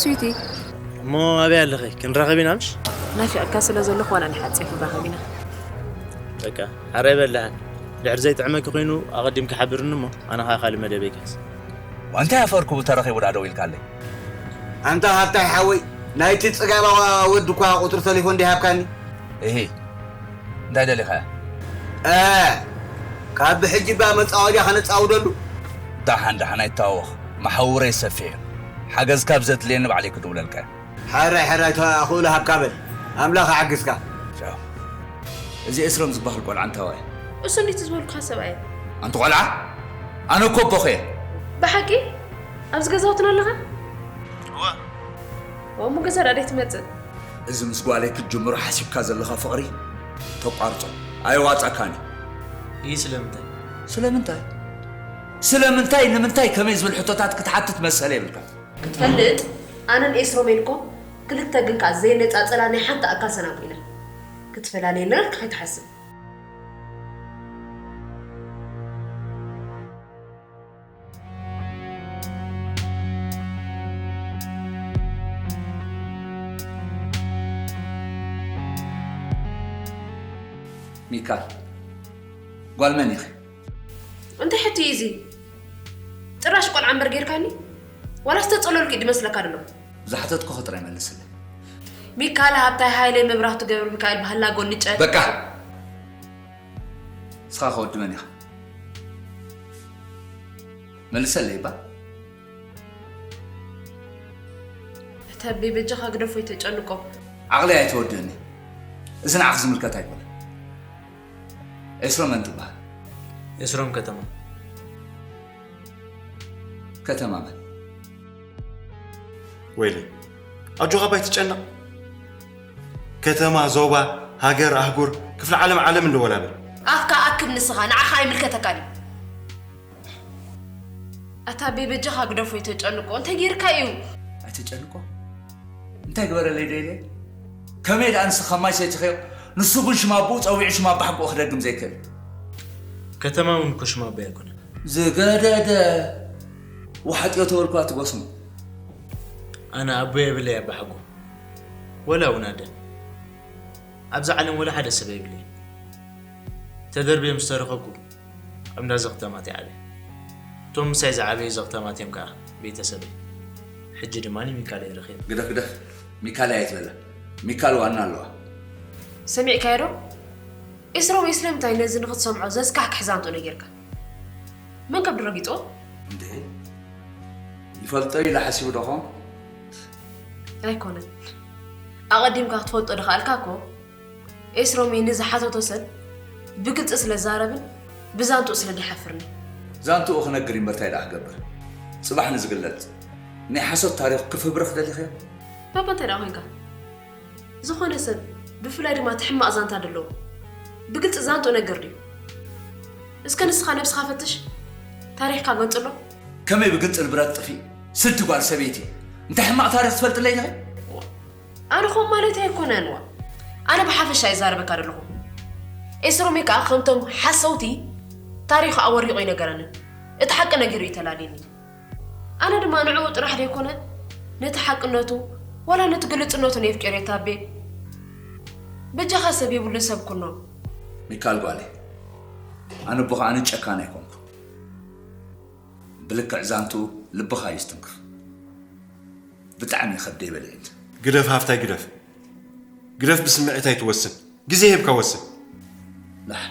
ስዊቲ። እሞ ኣበይ ኣለኺ? ክንራኸብ ኢና ምሽ? ናፊቕካ ስለ ዘለኹ ዋላ ንሓጺር ክንራኸብ ኢና። በቃ ሓራይ በላዕን ድሕር ዘይጥዕመኪ ኮይኑ ኣቐዲምኪ ሓብርኒ እሞ ኣነ ኸዓ ካልእ መደበይ ክሕዝ። እንታይ ኣፈርኩቡ ተረኺቡና ደው ኢልካለይ? ኣንታ ሃብታይ ሓወይ ናይቲ ጽጋባዋ ወዲ እኳ ቁጽሪ ተሌፎን ዲሃብካኒ። እሂ እንታይ ደሊኻያ? እ ካብ ብሕጂ እባ መጻወድያ ከነጻውደሉ። ደሓን ደሓን ኣይተዋወኽ መሓውረይ ሰፊሕ እዩ። ሓገዝካ ኣብ ዘድልየኒ ባዕለይ ክድውለልካ እየ። ሕራይ ሕራይ ተኽእሎ ሃብካ በል ኣምላኽ ይሓግዝካ። ቻው። እዚ ኤስሮም ዝበሃል ቆልዓ እንታዋይ? እሱ እንዲት ዝበልኩኻ ሰብኣየ። ኣንቲ ቆልዓ ኣነ እኮ ኣቦኺ እየ። ብሓቂ ኣብዚ ገዛውትና ኣለኻ? እዋ። እሞ ገዛ ደኣ ደይ ትመጽእ? እዚ ምስ ጓለይ ክትጅምሮ ሓሲብካ ዘለኻ ፍቕሪ ተቋርጾ። ኣየዋጻካን እዩ። ይህ ስለምንታይ? ስለምንታይ? ስለምንታይ ንምንታይ ከመይ ዝብል ሕቶታት ክትሓትት መሰል የብልካ። ክትፈልጥ ኣነን ኤስሮም ኢልኮ ክልተ ግን ከኣ ዘይነጻጸላ ናይ ሓንቲ ኣካል ሰናቡ ኢና። ክትፈላልየና ኢልካ ከይትሓስብ። ሚካል ጓል መን ኢኺ? እንታይ ሕቶ እዩ እዚ? ጭራሽ ቆልዓ እምበር ጌርካኒ? ዋላስ ተጸለልኩ እዩ ዝመስለካ ዘሎ? ዝሓተትኩኺ ጥራይ መልስለይ። ሚካል ሃብታይ ሃይለ መብራህቱ ገብረሚካኤል ባህላ ጎንጨ። በቃ! ንስኻ ከ ወዲ መን ኢኻ? መልሰለይ እባ። ተቤ በጃኻ ግደፎ ይተጨንቆ። ዓቕለይ ኣይተወድእኒ። እዚ ንዓኺ ዝምልከት ኣይኮነን። ኤስሮም መን ትበሃል? ኤስሮም ከተማ። ከተማ መን? ወይለይ ኣጆኻ ባይ ትጨነቕ። ከተማ፣ ዞባ፣ ሃገር፣ ኣህጉር፣ ክፍለ ዓለም ዓለም እንዶ ወላ በል። ኣፍካ ኣክብ ንስኻ፣ ንዓኻ ኣይምልከተካን እዩ። ኣታ ቤ በጃኻ ግደፎ ይተጨንቆ እንታይ ጌርካ እዩ? ኣይተጨንቆ እንታይ ግበረለይ ደይለ ከመይ ደኣ ንስኻ ማይ ሰይትኸዮ ንሱ እውን ሽም ኣቦኡ ጸዊዑ ሽም ኣባሓጎኡ ክደግም ዘይክእል። ከተማ እውን እኮ ሽም ኣቦይ ኣይኮነን። ዝገደደ ዋሕጥዮ ተበልኳ ትጎስሙ። ኣነ ኣቦ የብለይ ኣባሓጎ ወላ እውን ኣደ። ኣብዚ ዓለም ወላ ሓደ ሰብ የብለይን። ተደርብየ ምስ ተረኸብኩ ኣብ እንዳዚ ከተማ እትየ ዓብየ። እቶም ምሳይ ዝዓበዩ እዚ ከተማ እትዮም ከኣ ቤተሰበይ። ሕጂ ድማ ሚካለይ ረኺበ። ግደፍ ግደፍ ሚካለይ ኣይትበላ። ሚካል ዋና ኣለዋ። ሰሚዕካዮ ዶ? ኤስሮም ስለምንታይ ነዚ ንኽትሰምዖ ዘስካሕክሕ ዛንትኡ ነጊርካ? መን ከብዱ ረጊጽዎ? እንዴ ይፈልጦ ኢለ ሓሲቡ ዶ ኾን? ኣይኮነን። ኣቐዲምካ ክትፈልጦ ድኸኣልካ እኮ ኤስሮም እዩ ንዝሓተቶ ሰብ ብግልጺ ስለ ዝዛረብን ብዛንትኡ ስለ ድሓፍርን እዩ። ዛንትኡ ክነግር እዩ እምበር ታይ ደኣ ክገብር? ጽባሕ ንዝግለጽ ናይ ሓሶት ታሪኽ ክፍብርኽ ደሊኽዮ? ባባ እንታይ ደኣ ኮንካ? ዝኾነ ሰብ ብፍላይ ድማ እቲ ሕማቕ ዛንታ ደለዎ ብግልጺ ዛንትኡ ነገር ድዩ? እስከ ንስኻ ነብስኻ ፈትሽ፣ ታሪኽካ ገንጽሎ። ከመይ ብግንጽል ብረት ጥፊእ ስዲ ጓል ሰበይቲ እንታይ ሕማቕ ታሪኽ ትፈልጥለይ ዲኺ? ኣነ ኸም ማለተይ ኣይኮነን ዋ ኣነ ብሓፈሻ ይዛረበካ ዘለኹ ኤስሮሜ ከዓ ከምቶም ሓሰውቲ ታሪኹ ኣወሪቑ ይነገረንን እቲ ሓቂ ነጊሩ እዩ ተላልዩኒ ኣነ ድማ ንዕኡ ጥራሕ ዘይኮነ ነቲ ሓቅነቱ ዋላ ነቲ ግልፅነቱ ነየፍቂረ ታቤ በጃኻ ሰብ የብሉን ሰብ ኩኖ ሚካል ጓለይ ኣነ ኣቦኻ ኣነ ጨካን ኣይኮንኩ ብልክዕ ዛንትኡ ልብኻ እዩ ዝትንክፍ ብጣዕሚ ከብደይ በሊዕኒ። ግደፍ ሃፍታይ ግደፍ ግደፍ ብስምዒት ኣይትወስን ግዜ ሂብካ ወስን። ላሕ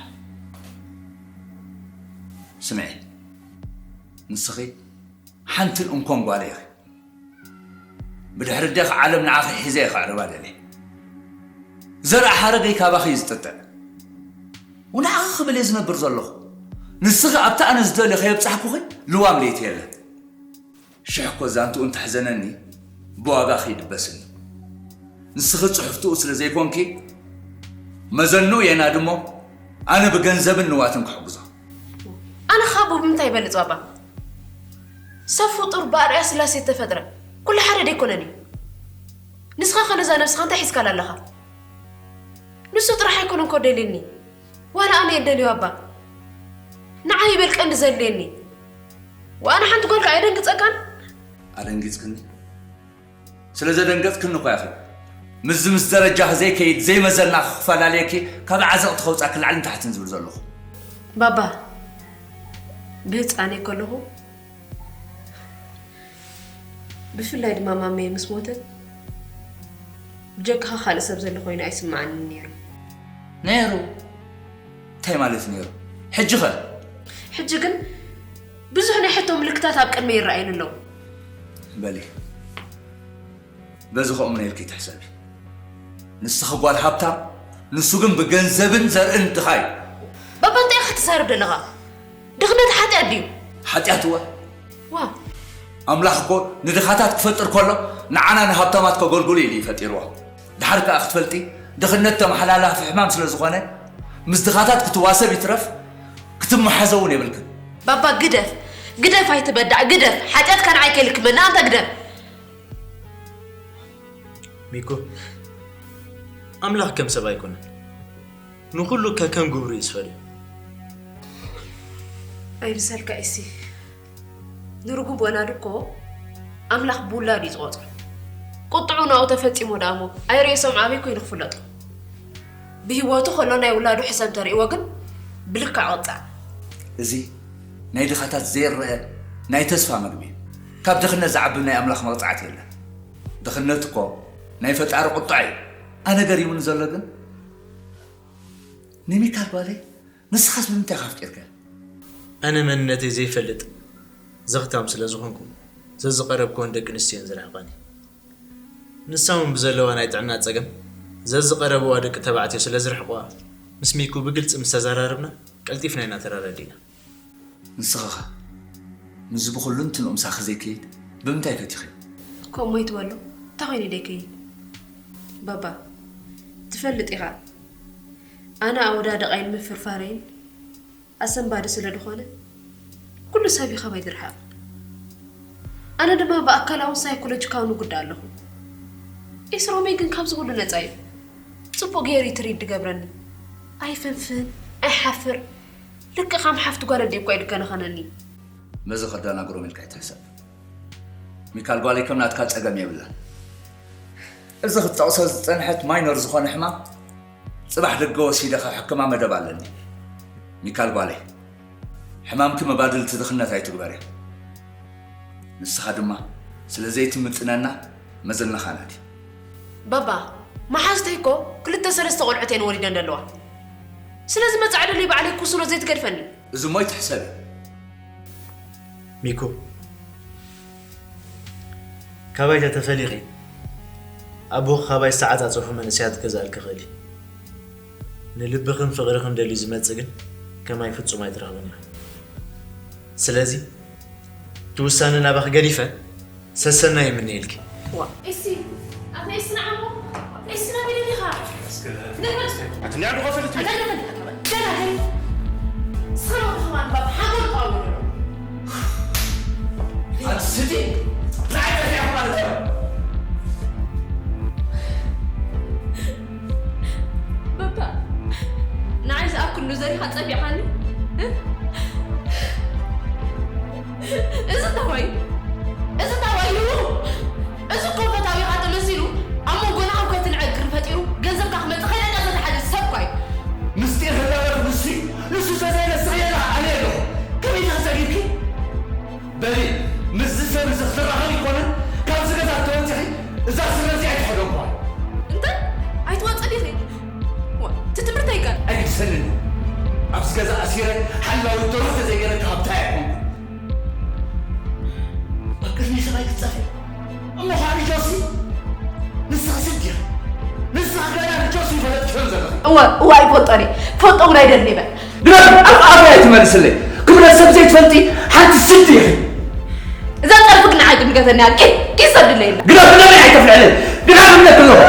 ስምዒ ንስኺ ሓንትን እንኮን ጓል ኢኺ። ብድሕሪ ኣዴኺ ዓለም ንዓኺ ሒዘ እየ ከዕርባ ደልየ። ዘርኢ ሓረገይ ካባኺ እዩ ዝጥጥዕ። ንዓኺ ክብል እየ ዝነብር ዘለኹ። ንስኺ ኣብቲ ኣነ ዝደልዮ ከየብጻሕኩኺ ልዋም ለይቲ የለን። ሽሕ እኮ ዛንትኡ እንተሕዘነኒ ብዋጋ ከይድበስኒ። ንስኺ ጽሕፍትኡ ስለ ዘይኮንኪ መዘንኡ የናድሞ ኣነ ብገንዘብን ንዋትን ክሕግዞ። ኣነ ካቦ ብምንታይ ይበልጽ ባባ? ሰብ ፍጡር ብኣርኣያ ስላሴ እተፈጥረ ኩሉ ሓደ ደይኮነን እዩ። ንስኻ ከ ነዛ ነብስኻ እንታይ ሒዝካላ ኣለኻ? ንሱ ጥራሕ ኣይኮነን ኮ ደልየኒ ዋላ ኣነ እየ ደልዮ ኣባ ንዓይ ይበል ቀንዲ ዘድልየኒ ዋኣነ ሓንቲ ጓል ከኣ የደንግጸካን ኣደንጊጽክኒ ስለ ዘደንገጽክኒ እኮ ኢኺ። ምስዚ ምስ ደረጃኺ ዘይከይድ፣ ዘይመዘና ክፈላለየኪ፣ ካብ ዓዘቕቲ ከውጻኪ ላዕልን ታሕትን ዝብል ዘለኹ። ባባ፣ ብህጻነይ ከለኹ፣ ብፍላይ ድማ ማመየ ምስ ሞተት፣ ብጀካኻ ካልእ ሰብ ዘሎ ኮይኑ ኣይስምዓንን ነይሩ። ነይሩ? እንታይ ማለት ነይሩ? ሕጂ ኸ? ሕጂ ግን ብዙሕ ናይ ሕቶ ምልክታት ኣብ ቅድመይ ይረኣዩኒ ኣለዉ። በሊ፣ በዚ ኸምኡ ኢልኪ ትሕሰቢ። ንስኺ ጓል ሃብታም፣ ንሱ ግን ብገንዘብን ዘርእን ድኻ እዩ። ባባ፣ እንታይ ኢኻ ትዛረብ ዘለኻ? ድኽነት ሓጢኣት ድዩ? ሓጢኣት እወ። ዋ። ኣምላኽ እኮ ንድኻታት ክፈጥር ከሎ ንዓና ንሃብታማት ከገልግሉ ኢሉ እዩ ፈጢርዎ። ድሓር ከኣ ክትፈልጢ፣ ድኽነት ተመሓላላፊ ሕማም ስለ ዝኾነ፣ ምስ ድኻታት ክትዋሰብ ይትረፍ ክትመሓዞ እውን የብልክን። ባባ፣ ግደፍ፣ ግደፍ፣ ኣይትበዳዕ፣ ግደፍ። ሓጢኣትካ ንዓይ ከይልክመኒ፣ ኣንታ ግደፍ። ሚኮ፣ ኣምላኽ ከም ሰብ ኣይኮነን። ንኹሉ ከከም ግብሩ እዩ ዝፈርድ። ኣይምሰልካ ኢሲ። ንርጉም ወላዲ እኮ ኣምላኽ ብውላዱ እዩ ዝቖጽሮ። ቁጥዑ ናብኡ ተፈጺሙ ደኣ እሞ ኣይርእሶም ኣበይ ኮይኑ ክፍለጦ? ብህይወቱ ከሎ ናይ ውላዱ ሕሰም ተርእይዎ ግን ብልክዕ ቐጻዕ። እዚ ናይ ድኻታት ዘይረአ ናይ ተስፋ መግቢ እዩ። ካብ ድኽነት ዝዓቢ ናይ ኣምላኽ መቕጻዕቲ የለን። ድኽነት እኮ ናይ ፈጣሪ ቁጥዐ እዩ። ኣነ ገሪሙኒ ዘሎ ግን ንሚካል ጓለይ ንስኻስ ብምንታይ ኢኻ ኣፍቂርካያ? ኣነ መንነተይ ዘይፈልጥ ዘኽታም ስለ ዝኾንኩ፣ ዘዝቐረብክወን ደቂ ኣንስትዮ እየን ዝርሕቓኒ። ንሳ እውን ብዘለዋ ናይ ጥዕና ጸገም፣ ዘዝቐረብዋ ደቂ ተባዕትዮ ስለ ዝርሕቑዋ፣ ምስ ሚኩ ብግልጺ ምስ ተዘራረብና፣ ቀልጢፍና ኢና ተራዳዲእና። ንስኺ ኸ? ምስዚ ብኹሉ እንትንኡ ምሳኺ ዘይከይድ ብምንታይ ፈቲኺ? ከምኡ ይትበሎ፣ እንታይ ኮይኑ ደይከይድ? ባባ፣ ትፈልጥ ኢኻ፣ ኣነ ኣወዳድቓይን ምፍርፋረይን ኣሰንባዲ ስለ ዝኾነ፣ ኩሉ ሰብ እዩ ካባይ ዝርሓቕ። ኣነ ድማ ብኣካላውን ሳይኮሎጂካውን እጉዳእ ኣለኹ። ኤስሮመይ ግን ካብዚ ኩሉ ነጻ እዩ። ጽቡቕ ገይሩ እዩ ትሪት ዝገብረኒ። ኣይፍንፍን፣ ኣይሓፍር። ልክዕ ከም ሓፍቲ ጓል ኣደይ እኳ እዩ ዝከናኸነኒ። በዚ ከዳናግሮም ኢልካ ኣይትሕሰብ። ሚካል ጓለይ ከም ናትካ ጸገም የብላን። እዚ ክትጠቕሶ ዝጸንሐት ማይኖር ዝኾነ ሕማም ጽባሕ ደገ ወሲደ ከሕክማ መደብ ኣለኒ። ሚካል ጓለይ፣ ሕማምኪ መባድል እቲ ድኽነት ኣይትግበርዮ። ንስኻ ድማ ስለ ዘይትምጥነና መዘናኻ ናዲ። ባባ፣ መሓዝተይ እኮ ክልተ ሰለስተ ቆልዑት እየን ወሊደን ዘለዋ። ስለዚ መጻዕደለይ ባዕለይ ክውስኖ ዘይትገድፈኒ። እዚ እሞ ኣይትሕሰቢ። ሚኩ፣ ካባይ ተተፈሊኺ፣ ኣቦኺ ካባይ ዝተዓጻጸፉ መንእሰያት ክገዝኣልኪ ይኽእል እዩ። ንልብኽን ፍቕርኽን ደልዩ ዝመጽእ ግን ከማይ ፍጹም ኣይትረኽብን ኢኻ። ስለዚ፣ እቲ ውሳነ ናባኺ ገዲፈ፣ ሰሰናይ ይምነየልኪ። ዋ። ኤሲ፣ ኣታ ኤሲ ንዓሞ፣ ኤሲ ናበይ ደሊኻ? እስከ፣ ነይ በል። ኣቲ ንያ ብኸፈል እቲ ኣታ ገና፣ ገና፣ ገና። ስራው ከማን ባብ ሓጎል ቃሉ ነው። ኣቲ ስቲ፣ ንዓይ ጠፊእኻ ማለት እዩ። በቃ፣ ንዓይ ዝኣክል ንዘሪኻ ጸቢቕካኒ? እ? እዚ እንታይ እዩ? እዚ እንታይ እዩ? እዚ እኮ ፈታዊኻ ተመሲሉ ኣብ መንጎና ህውከትን ዕግርግርን ፈጢሩ ገንዘብካ ክመጽእ ከይደልያ ዘተሓገዘ ሰብ እኳ እዩ። ምስጢር ህላወት ንሱ እዩ። ንሱ ተዘይነስኺ የላ ኣነ ኣለኹ። ከመይ ኢኻ ጸጊብኪ? በሊ፣ ምስዚ ሰብ እዚ ክትራኸቢ ይኮነ፣ ካብዚ ገዛ ተወፂኺ፣ እዛ ስረ እዚ ኣይትኸደንኳ። እንታይ? ኣይትወፅእ ዲኺ? ዋ፣ እቲ ትምህርቲ ኣይጋር። ኣይግድሰንን። ኣብዚ ገዛ ኣሲረ፣ ሓላዊ ደርሆ ተዘይገይረ ክሃብታ ኣይኮንኩ። ኣብ ቅድሚ ሰብኣይ ክትፀፊ። እሞ ኸዓ ንጆሲ? ንስኺ ስድ ኢኺ። ንስኺ ገና ንጆሲ ይፈለጥክዮን ዘለኺ። እወ፣ እወ፣ ኣይፈልጦን እየ። ክፈልጦ እውን ኣይደልን እየ በል። ግደፍ፣ ኣፍ ኣፍ ኣይትመልስለይ። ክብረት ሰብ ዘይትፈልጢ ሓንቲ ስድ ኢኺ። እዛ ጸርፊ ግን ንዓይ ትምልከተኒ እያ። ኪድ፣ ኪድ ሰድለይ ኢላ። ግደፍ፣ ግደፍ፣ ኣይተፍልዕለይ። ግደፍ እብለኪ ኣለኹ።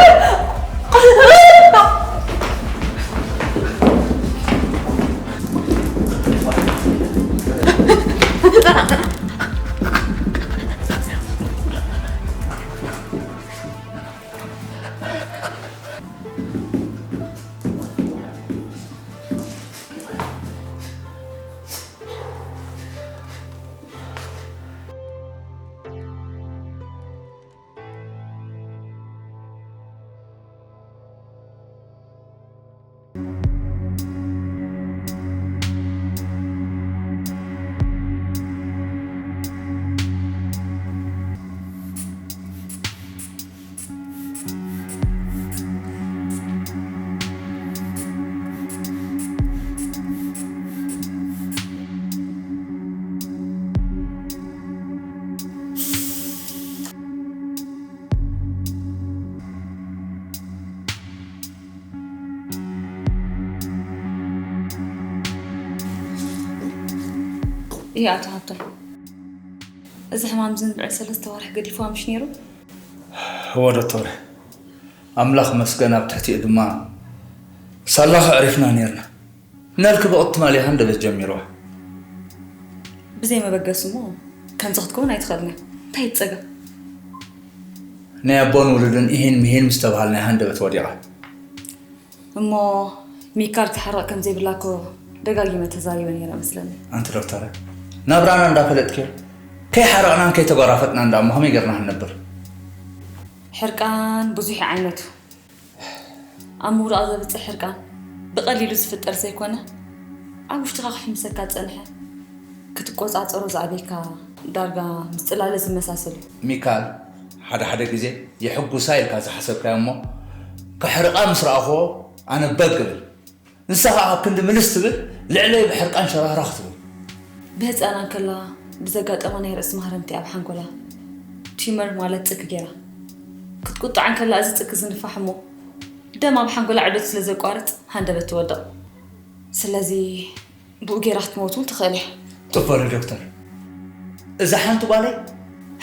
እየ ኣቶ ሃብቶም። እዚ ሕማም እዚ ንልዕሊ ሰለስተ ወርሒ ገዲፍዋ ምሽ ነይሩ? እወ ዶክተር፣ ኣምላኽ መስገን ኣብ ትሕቲኡ ድማ ሳላ ከዕሪፍና ነይርና። ነልክ ብቕት ትማሊ ሃንደበት ጀሚርዋ። ብዘይ መበገሲ እሞ ከምዚ ክትከውን ኣይትኽእልን እያ። እንታይ ይጸገም? ናይ ኣቦን ውሉድን ኢሂን ምሂን ምስ ተባሃልናይ ሃንደበት ወዲቓ። እሞ ሚካል ክሕረቕ ከም ዘይብላ እኮ ደጋጊመ ተዛሪበ ነይረ መስለኒ። ኣንቲ ዶክተረ፣ ናብራና እንዳፈለጥክዮ፣ ከይሓረቕናን ከይተጓራፈጥና እንዳ እሞ ከመይ ጌርና ክንነብር? ሕርቃን ብዙሕ ዓይነቱ። ኣብ ምውዳቕ ዘብጽሕ ሕርቃን ብቐሊሉ ዝፍጠር ዘይኮነ፣ ኣብ ውሽጥኻ ክሕምሰካ ዝጸንሐ ክትቆጻጸሮ ዝኣበየካ ዳርጋ ምስ ጽላለ ዝመሳሰል እዩ። ሚካል፣ ሓደ ሓደ ግዜ የሕጉሳ ኢልካ ዝሓሰብካዮ እሞ ከሕርቓ ምስ ረኣኽዎ ኣነ በግ እብል። ንሳ ኸኣ ኣብ ክንዲ ምልስ ትብል ልዕለይ ብሕርቃን ሸራህራኽ ትብል። ብህጻና እንከላ ብዘጋጠማ ናይ ርእሲ ማህረምቲ ኣብ ሓንጎላ ቲመር ማለት ጽኪ ገይራ ክትቁጣዕ እንከላ እዚ ጽኪ ዝንፋሕ እሞ ደም ኣብ ሓንጎላ ዕደቱ ስለ ዘቋርጽ ሃንደበት ትወድቕ። ስለዚ ብኡ ገይራ ክትመውት እውን ትኽእል እያ። ጽቡቕ ዶክተር፣ እዛ ሓንቲ ጓለይ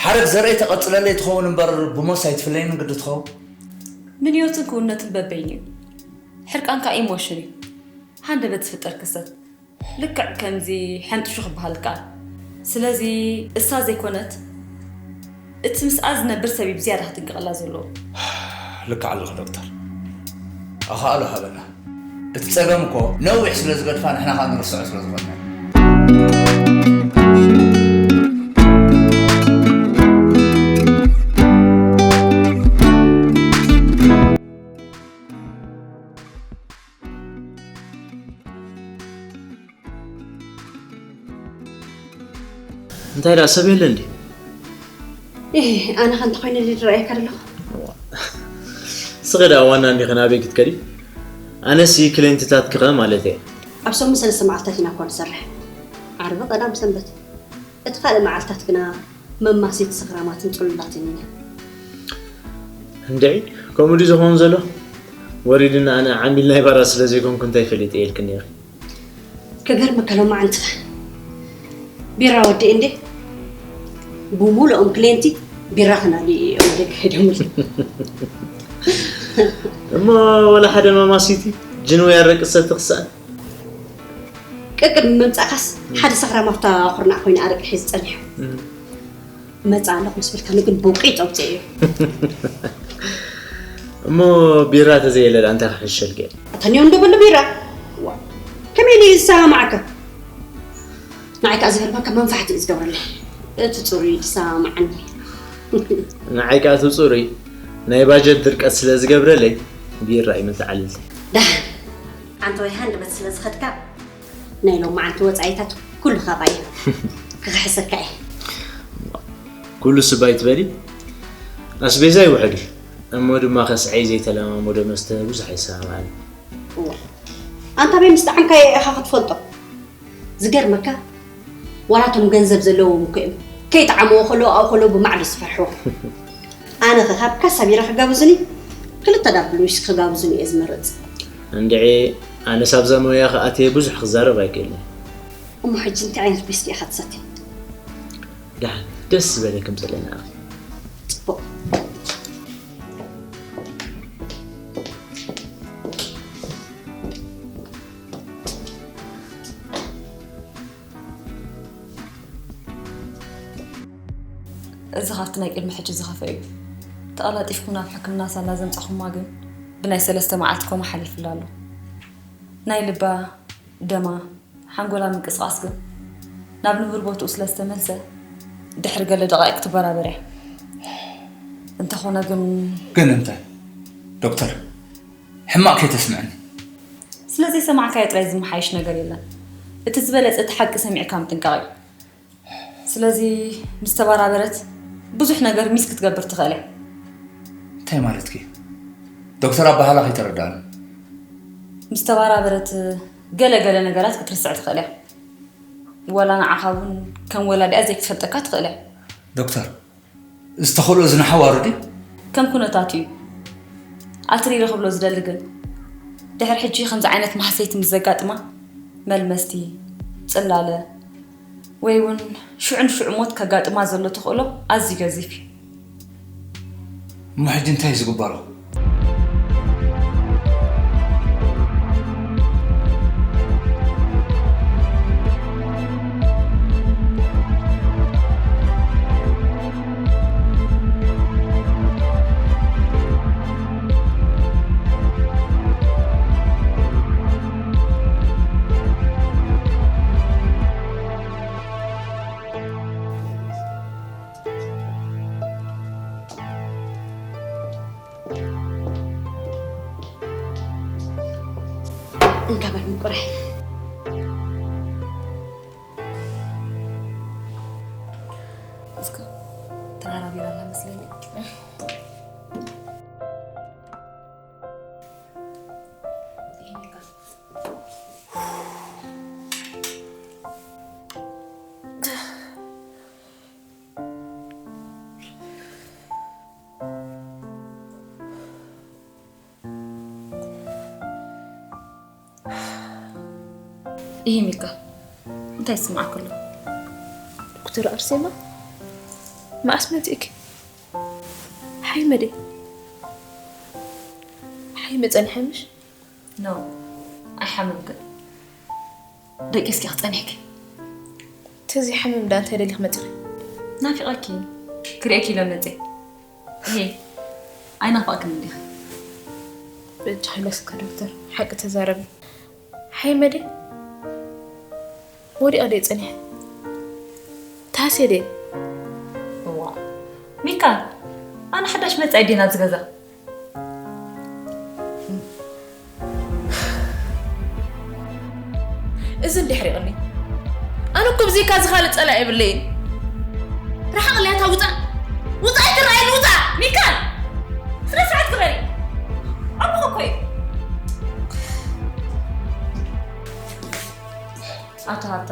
ሓረግ ዘርእይ ተቐጽለለይ ትኸውን እምበር ብሞት ኣይትፍለይን ግዲ ትኸውን። ምንዮትን ክውነትን በበይኑ እዩ። ሕርቃንካ ኢሞሽን እዩ። ሃንደበት ዝፍጠር ክስተት ልክዕ ከምዚ ሕንጥሹ ክበሃል ይከኣል። ስለዚ እሳ ዘይኮነት እቲ ምስኣ ዝነብር ሰብ እዩ ብዝያዳ ክጥንቀቐላ ዘለዎ። ልክዕ ኣለኺ ዶክተር። ኣኻእሎ ሃበና። እቲ ጸገም እኮ ነዊሕ ስለ ዝገድፋ ንሕና ኸኣ ንርስዖ ስለ ዝኾንና እዩ። እንታይ ደኣ ሰብ የለ እንዲ? እህ ኣነ ከ እንተኾይነ ድየ ዝረኣየካ ዘለኹ? ስኺ ደኣ ዋና እንዲኺ ናበይ ክትከዲ? ኣነሲ ክሌንትታትኪ ኸ ማለት እየ። ኣብ ሰሙን ሰለስተ መዓልታት ኢና እኳ ንሰርሕ፣ ዓርቢ፣ ቀዳም፣ ሰንበት። እቲ ካልእ መዓልታት ግና መማሲት ሰኽራማትን ጽሉላትን ኢና። እንድዒ ከምኡ ድዩ ዝኸውን ዘሎ? ወሪድና ኣነ ዓሚል ናይ ባራ ስለ ዘይኮንኩ እንታይ ፈሊጠ ኢልክኒ ኢኺ። ክገርመካ ሎማዓንቲ ቢራ ወዲኤ እንዴ ብሙሉኦም ክሌንቲ ቢራ ክናልዩ እዮም ደገ ሄዶምሉ። እሞ ወላ ሓደ መማሲቲ ጅን ወይ ኣረቂ ዝሰቲ ክስኣን። ቅቅድሚ ምምጻእካስ ሓደ ሰኽራም ኣብታ ኩርናዕ ኮይኑ ኣረቂ ሒዙ ጸኒሑ። መጻ ኣለኹ ምስ በልካኒ ግን ብውቂ ይጠብጸ እዩ። እሞ ቢራ ተዘየለ ደኣ እንታይ ክሕሸልኪ እየ? ኣታ ኒዮ እንዶ በሎ ቢራ። ዋ፣ ከመይ ኢሉ እዩ ዝሰማማዓካ? ንዓይ ከኣ ዝገርመካ መንፋሕቲ እዩ ዝገብረለይ። እቲ ጽሩይ እዩ ዝሰማማዓኒ። ንዓይ ከኣ እቲ ጽሩይ ናይ ባጀት ድርቀት ስለ ዝገብረለይ ቢራ እዩ መተዓልልተይ። ደሓን ዓንተወይ ሃንደበት ስለ ዝኸድካ ናይ ሎማዓንቲ ወጻኢታት ኩሉ ካባይ እዩ። ክኽሕሰካ እየ። ኩሉ ስባይ ትበሊ ኣስቤዛ ይውሕድ እዩ እሞ ድማ ከስዐይ ዘይተለማመዶ መስተ ብዙሕ ኣይሰማማዕን። እዋ ኣንታ በይ ምስ ጠዓምካዮ ኢኻ ክትፈልጦ። ዝገርመካ ዋላ እቶም ገንዘብ ዘለዎም እኮ እዮም ከይጠዓምዎ ከለዉ ኣብኡ ከለዉ ብማዕዶ ዝፈርሕዎ። ኣነ ኸ ካብ ካሳ ቢራ ክጋብዙኒ ክልተ ዳብል ዊስኪ ክጋብዙኒ እየ ዝመርጽ። እንድዒ ኣነስ ኣብዛ ሞያ ክኣትየ ብዙሕ ክዛረብ ኣይክእልን። እሞ ሕጂ እንታይ ዓይነት ዊስኪ ኢኻ ትሰቲ? ደሓን ደስ ዝበለኪ ምጸለና ኣኺ። ጽቡቕ። እዚ ካብቲ ናይ ቅድሚ ሕጂ ዝኸፍአ እዩ። ተቐላጢፍኩም ናብ ሕክምና ሳላ ዘምጻኹማ ግን ብናይ ሰለስተ መዓልቲ ኮማ ሓሊፉላ ኣሎ። ናይ ልባ፣ ደማ፣ ሓንጎላ ምንቅስቓስ ግን ናብ ንቡር ቦትኡ ስለ ዝተመልሰ ድሕሪ ገለ ደቓይቕ ክትበራበር እያ። እንተኾነ ግን ግን እንታይ ዶክተር? ሕማቕ ከይተስምዐኒ። ስለ ዘይሰማዕካዮ ጥራይ ዝመሓየሽ ነገር የለን። እቲ ዝበለጸ እቲ ሓቂ ሰሚዕካ ምጥንቃቕ እዩ። ስለዚ ምስ ተበራበረት ብዙሕ ነገር ሚስ ክትገብር ትኽእል እያ። እንታይ ማለትኪ? ዶክተር ኣበሃህላ ከይተረድኣኒ። ምስ ተበራበረት ገለ ገለ ነገራት ክትርስዕ ትኽእል እያ። ዋላ ንዓኻ እውን ከም ወላዲኣ ዘይክትፈልጠካ ትኽእል እያ። ዶክተር እዚ ተኽእሎ እዚ ንሓዋሩ ድዩ? ከም ኩነታቱ እዩ። ኣትሪረ ክብሎ ዝደሊ ግን ድሕሪ ሕጂ ከምዚ ዓይነት ማህሰይቲ ምስ ዘጋጥማ መልመስቲ፣ ጽላለ፣ ወይ እውን ሽዑ ንሽዑ ሞት ከጋጥማ ዘሎ ተኽእሎ ኣዝዩ ገዚፍ እዩ። እሞ ሕጂ እንታይ እዩ ዝግበሮ? እንካ በል ምቁራይ። እስከ ተራራ ቢራ ኣላ መስለኒ። ይሄ ሚካ እንታይ ይስማዕክ ኣሎ? ዶክተር ኣርሴማ መኣስ መፂእኪ? ሓይ መደ ሓይ መፀኒ ሓምሽ ኖ ኣይሓመምክን። ደቂስኪ ክፀኒሕኪ ተዚ ሓመም ዳ እንታይ ደሊክ መፂኺ? ናፊቐኪ ክርእየኪ ኢለ መፀ። ይሄ ኣይናፋቅክን እንዲኺ። ብእጅ ሓይለስካ ዶክተር ሓቂ ተዛረቢ። ሓይ መደ ወዲኣ ዶ ጸኒሐ? ታሴ ደ እዋ ሚካ፣ ኣነ ሓዳሽ መጻኢ ድየ ናብዚ ገዛ? እዚ እንዲሕ ሪቕኒ። ኣነ እኮ ብዘይካ እዚ ካልእ ጸላኢ የብለይን። ርሓቕለይ ኣታ ውጻእ። ውጻእ ኣይትረኣየኒ ውጻእ። ሚካ! ስነ ስርዓት ግበሪ። ኣቦኺ እኮ እዩ። ኣቶ ሃብተ፣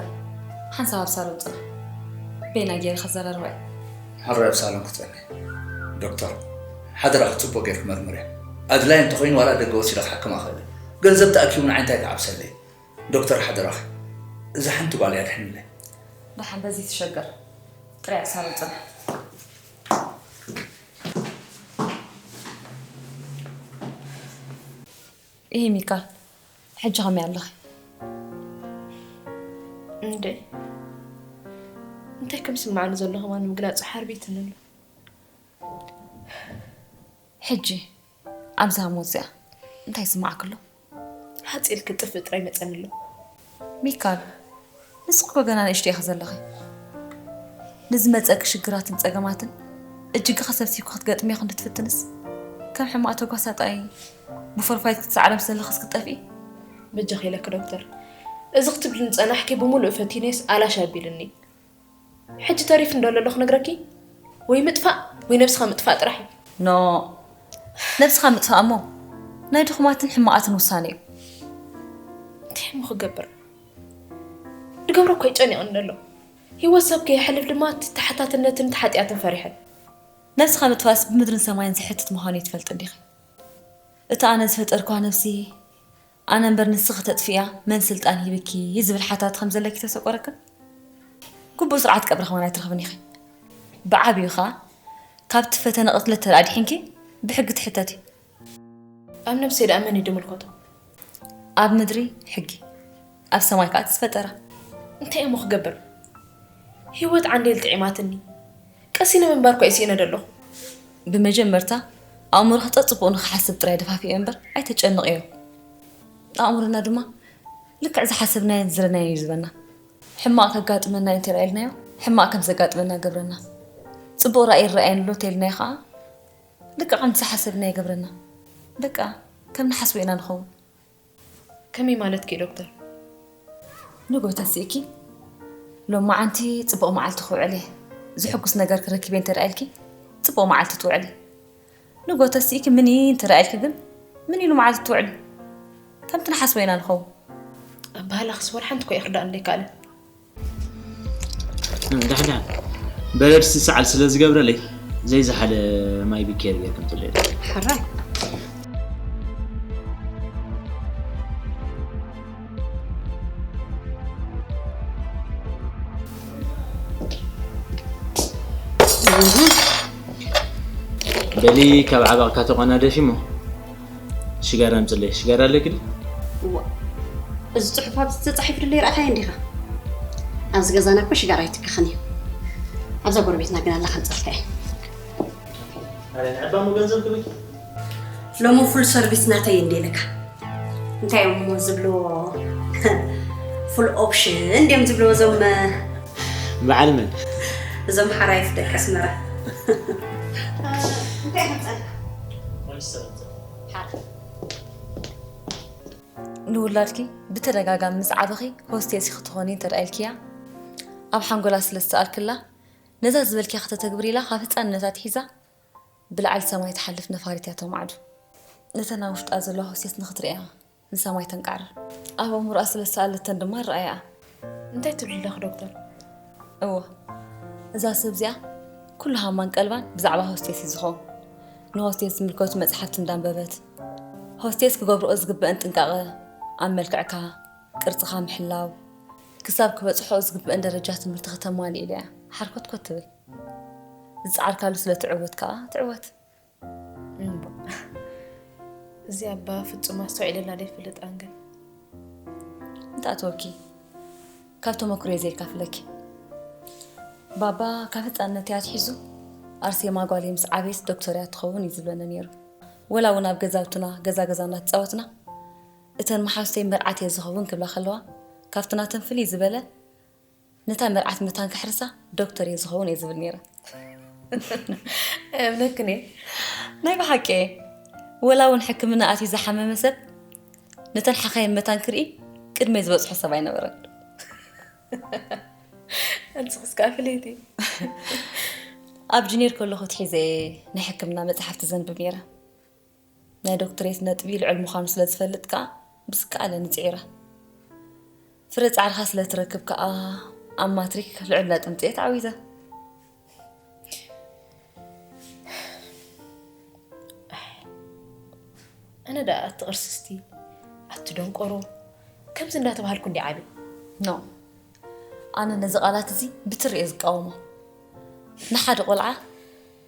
ሓንሳብ ኣብ ሳሎን ጽናሕ። በይና ገይረ ከዘራርባ እየ። ሕራይ ኣብ ሳሎን ክጸንሕ። ዶክተር፣ ሓደራኺ ጽቡቕ ጌርኪ መርምርያ። ኣድላይ እንተኾይኑ ዋላ ደገ ወሲደ ክሓክማ እኽእል እየ። ገንዘብ ተኣኪቡ ንዓይ እንታይ ክዓብሰለይ? ዶክተር ሓደራኺ፣ እዛ ሓንቲ ጓለይ ኣድሕንለይ። ደሓን በዚ ትሸገር። ጥራይ ኣብ ሳሎን ጽናሕ። ይሄ ሚካል፣ ሕጂ ከመይ ኣለኺ? እንደ እንታይ ከም ስማዕኒ ዘሎ ከማን ምግላጹ ሓርቢትኒ ኣሎ። ሕጂ ኣብዛ ሞት እዚኣ እንታይ ይስማዓኪ ኣሎ? ሓጺልኪ ጥፍእ ጥራይ መጸኒ ኣሎ። ሚካል፣ ንስኺ እኮ ገና ንእሽቶ ኢኺ ዘለኺ። ንዝመጸኪ ሽግራትን ጸገማትን እጅግኺ ሰብሲብኪ ክትገጥምዮ ክንዲ ትፍትንስ፣ ከም ሕማቕ ተጓሳጣይ ብፎርፋይት ክትሰዓሪ ምስ ዘለኽስ ክትጠፍኢ። በጃኺ ኢለኪ ዶክተር፣ እዚ ክትብልኒ ዝጸናሕኪ ብምሉእ ፈቲነስ ኣላሽ ኣቢሉኒ። ሕጂ ተሪፉ እንዶ ለሎ ክነግረኪ፣ ወይ ምጥፋእ ወይ ነብስኻ ምጥፋእ ጥራሕ እዩ። ኖ፣ ነብስኻ ምጥፋእ እሞ ናይ ድኹማትን ሕማቓትን ውሳነ እዩ። እንታይ እሞ ክገብር? ድገብሮ እኮ ይጨኒቕኒ ዘሎ። ህይወት ሰብ ከየሕልፍ ድማ እቲ ተሓታትነትን ተሓጢኣትን ፈሪሐ። ነብስኻ ምጥፋእስ ብምድርን ሰማይን ዘሕትት ምዃኑ ይትፈልጥ እንዲኺ? እቲ ኣነ ዝፈጠርኳ ነብሲ፣ ኣነ እምበር ንስኺ ተጥፍእያ መን ስልጣን ሂብኪ ዝብል ሓታት ከም ዘለኪ ተሰቆረክን? ግቡእ ስርዓት ቀብሪ ከማን ኣይትረኽብን ኢኺ። ብዓብዩ ኸኣ ካብቲ ፈተነ ቅትለት ተደኣ ኣድሒንኪ ብሕጊ ትሕተቲ። ኣብ ነብሰይ ደኣ መን እዩ ድምልከቶ? ኣብ ምድሪ ሕጊ፣ ኣብ ሰማይ ከኣ እቲ ዝፈጠራ። እንታይ እሞ ክገብር? ህይወት ዓንዴል ጥዒማትኒ። ቀሲነ ምንባር እኳ እየ ስኢነ ዘለኹ። ብመጀመርታ ኣእምሮኺ ጸጽቡቑ ንኽሓስብ ጥራይ ደፋፍእዮ እምበር ኣይተጨንቕዮ። ኣእምሮና ድማ ልክዕ ዝሓሰብናዮን ዝረኣናዮን እዩ ዝህበና። ሕማቕ ከጋጥመና እዩ እንተኢልናዮ ሕማቕ ከም ዘጋጥመና ገብረና። ጽቡቕ ራእይ ይረኣየኒ ኣሎ እንተኢልናዮ ኸኣ ልክዕ ከምቲ ዝሓሰብናዮ ይገብረና። በቃ ከም ንሓስቦ ኢና ንኸውን። ከመይ ማለትኪ ዶክተር? ንግሆ ተሲእኪ ሎማዓንቲ ጽቡቕ መዓልቲ ክውዕል እየ፣ ዝሕጉስ ነገር ክረክብ እየ እንተ ደኣ ኢልኪ ጽቡቕ መዓልቲ ትውዕሊ። ንግሆ ተሲእኪ ምን እንተ ደኣ ኢልኪ ግን ምን ኢሉ መዓልቲ ትውዕሊ? ከምቲ ንሓስቦ ኢና ንኸውን። ኣበሃህላኽስ ወላ ሓንቲ እኮ እየ ክርዳእ እንደይከኣለ። ዳሕዳሕ በረድሲ ሰዓል ስለ ዝገብረለይ ዘይዝሓለ ማይ ብኬር ጌርክም ትልእለ። ሕራይ። በሊ ካብ ዓባቕካ ተቆናደፊ እሞ ሽጋራ ኣምፅለይ። ሽጋራ ኣለኪ ድዩ? እዋ፣ እዚ ፅሑፍ ኣብዚ ተፃሒፉ ድለ ይረኣኻዮ እንዲኻ? ኣብዚ ገዛና እኮ ሽጋራ ኣይትከኽን እዩ። ኣብዛ ጎረቤትና ግን ኣላ ከምፀልካ እየ። ኣረ ንዕባ እሞ ገንዘብ ክበኪ። ሎሚ ፉል ሰርቪስ ናተይ እንደ ኢለካ እንታይ እዮም እሞ ዝብልዎ? ፉል ኦፕሽን እንዲዮም ዝብልዎ እዞም በዓል መን? እዞም ሓራይፍ ደቂ ኣስመራ። እንታይ ከምፀልካ? ንውላድኪ ብተደጋጋሚ ምስ ዓበኺ ሆስቴስ ክትኾኒ እንተደኣ ኢልክያ ኣብ ሓንጎላ ስለ ዝተኣልክላ ነዛ ዝበልክያ ከተተግብር ኢላ ካብ ህፃንነታ ኣትሒዛ ብላዕሊ ሰማይ ትሓልፍ ነፋሪት እያ ተማዕዱ። ነተን ኣብ ውሽጣ ዘለዋ ሆስቴስ ንኽትርእያ ንሰማይ ተንቃዕርር። ኣብ ኣእምሮኣ ስለ ዝተኣለተን ድማ ርኣያ። እንታይ ትብሊ ኣለኺ ዶክተር? እወ እዛ ሰብ እዚኣ ኩሉ ሃማን ቀልባን ብዛዕባ ሆስቴስ እዩ ዝኸውን። ንሆስቴስ ዝምልከቱ መፅሓፍቲ እንዳንበበት ሆስቴስ ክገብርኦ ዝግበአን ጥንቃቐ ኣብ መልክዕካ ቅርፅኻ ምሕላው ክሳብ ክበፅሖ ዝግበአን ደረጃ ትምህርቲ ከተማልእ ኢለ እያ ሓርኮትኮት ትብል። ዝፀዓርካሉ ስለ ትዕወት ከዓ ትዕወት። እምባ እዚ ኣባ ፍጹም ኣስተውዒለላ ደይፈልጥ ኣንገል እንተኣትወኪ ካብ ተመክሮየ ዘይካፍለኪ ባባ ካብ ህፃንነተይ ኣትሒዙ ኣርሴማ ጓለይ ምስ ዓበየት ዶክተር እያ ትኸውን እዩ ዝብለኒ ነይሩ። ወላ እውን ኣብ ገዛውትና ገዛ ገዛ እናተፃወትና እተን መሓዙተይ መርዓት እየ ዝኸውን ክብላ ከለዋ ካብቲ ናተን ፍልይ ዝበለ ነታ መርዓት መታን ከሕርሳ ዶክተር እየ ዝኸውን እየ ዝብል ነይረ። እምነክን እየ ናይ ብሓቂ እየ። ወላ እውን ሕክምና ኣትዩ ዝሓመመ ሰብ ነተን ሓኻይም መታን ክርኢ ቅድመይ ዝበፅሖ ሰብ ኣይነበረን። ኣንስኽስ ከዓ ፍልይቲ ኣብ ጅኒር ከለኹ ትሒዘ ናይ ሕክምና መፅሓፍቲ ዘንብብ ነይረ። ናይ ዶክትሬት ነጥቢ ልዑል ምዃኑ ስለ ዝፈልጥ ከዓ ብዝከኣለኒ ፅዒረ። ፍረ ፃዕርኻ ስለ ትረክብ ከዓ ኣብ ማትሪክ ልዑል ነጥቢ ምፅኤ ተዓዊተ። ኣነ ደኣ ኣቲ ቅርስስቲ ኣቲ ደንቆሮ ከምዚ እንዳተባሃልኩ እንዲ ዓብየ ኖ ኣነ ነዚ ቃላት እዚ ብትሪ እየ ዝቃወሞ። ንሓደ ቆልዓ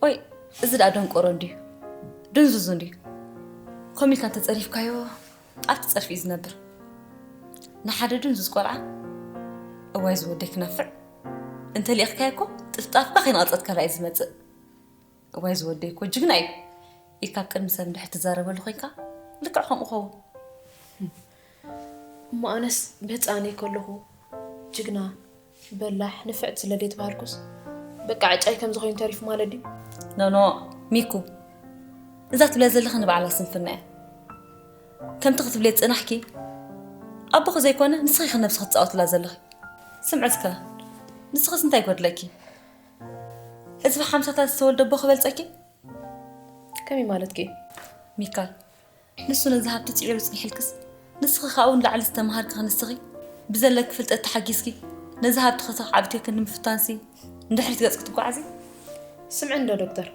ኦይ እዚ ደኣ ደንቆሮ እንድዩ ድንዙዝ እንድዩ ኮሚካ እንተፀሪፍካዮ ኣብቲ ፀርፊ እዩ ዝነብር። ንሓደ ድንዙዝ ቆልዓ እዋይ ዝወደይ ክነፍዕ እንተሊእኽካዮ እኮ ጥፍጣፍካ ከይነቐፀትካላ እዩ ዝመፅእ። እዋይ ዝወደይ እኮ ጅግና እዩ ኢልካ ኣብ ቅድሚ ሰብ እንድሕር ትዛረበሉ ኮይንካ ልክዕ ከምኡ ኸውን። እሞ ኣነስ ብህፃነይ ከለኹ ጅግና በላሕ ንፍዕቲ ስለ ዘይተባሃልኩስ በቃ ዕጫይ ከምዚ ኮይኑ ተሪፉ ማለት ድዩ? ኖኖ ሚኩ እዛ ትብልያ ዘለኺ ንባዕላ ስንፍና እያ። ከምቲ ክትብልየ ዝፀናሕኪ ኣቦኺ ዘይኮነ ንስኺ ኢኺ ነብስኺ ትፃወትላ ዘለኺ። ስምዒ እስከ ንስኽስ እንታይ ይጎድለኪ? እዚ ብሓምሳታት ዝተወልደ ኣቦ ክበልፀኪ? ከመይ ማለትኪ? ሚካል ንሱ ነዚ ሃብቲ ፅዒሩ ፅኒሕልክስ ንስኺ ካብኡ ንላዕሊ ዝተምሃርኪ ክንስኺ ብዘለኪ ፍልጠት ተሓጊዝኪ ነዚ ሃብቲ ከተዓብትዮ ክንዲ ምፍታንሲ ንድሕሪት ገፅ ክትጓዓዚ? ስምዒ እንዶ ዶክተር፣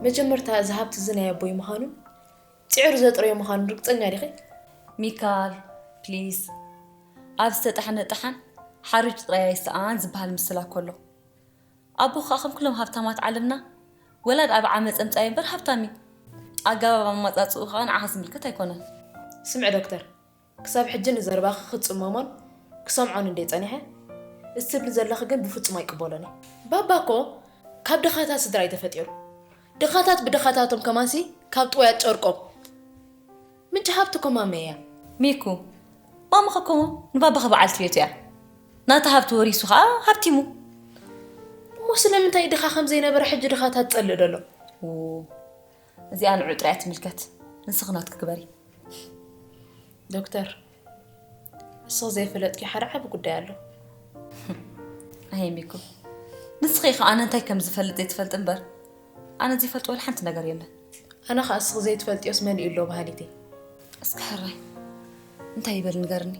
መጀመርታ እዚ ሃብቲ እዚ ናይ ኣቦይ ምዃኑን ፅዒሩ ዘጥረዮ ምዃኑን ርግፀኛ ዲኺ? ሚካል ፕሊስ ኣብ ዝተጠሓነ ጠሓን ሓሩጭ ጥራይ ኣይሰኣን ዝበሃል ምስላ እኮ ኣሎ። ኣቦ ከዓ ከም ኩሎም ሃብታማት ዓለምና ወላድ ኣብ ዓመፀ ምፃይ እምበር ሃብታም እዩ። ኣገባብ ኣማፃፅኡ ከዓ ንዓኻ ዝምልከት ኣይኮነን። ስምዒ ዶክተር፣ ክሳብ ሕጂ ንዘረባኺ ክፅመሞን ክሰምዖን እንደ ፀኒሐ፣ እዚ ትብሊ ዘለኺ ግን ብፍፁም ኣይቅበሎን እየ። ባባ እኮ ካብ ድኻታት ስድራ እዩ ተፈጢሩ። ድኻታት ብድኻታቶም ከማንሲ ካብ ጥውያት ጨርቆም። ምንጪ ሃብቲ እኮ ማመ እያ። ሚኩ ማማኻ እኮ ንባባኻ በዓልቲ ቤቱ እያ። ናታ ሃብቲ ወሪሱ ከዓ ሃብቲሙ። እሞ ስለምንታይ ድኻ ከም ዘይነበረ ሕጂ ድኻታት ትጸልእ ደሎ? እዚኣ ንዑ ጥራይ ትምልከት። ንስኺ ናትኪ ግበሪ። ዶክተር፣ ንስኺ ዘይፈለጥኪ ሓደ ዓቢ ጉዳይ ኣሎ። ኣየ ሚኩ ንስኺ ኢኻ ኣነ እንታይ ከም ዝፈልጥ ዘይትፈልጥ እምበር ኣነ ዘይፈልጥ ወላ ሓንቲ ነገር የለን። ኣነ ኸኣ እስኺ ዘይትፈልጥዮስ መን እዩ ኣሎ በሃሊት እየ። እስኪ ሕራይ እንታይ ይበል ንገርኒ።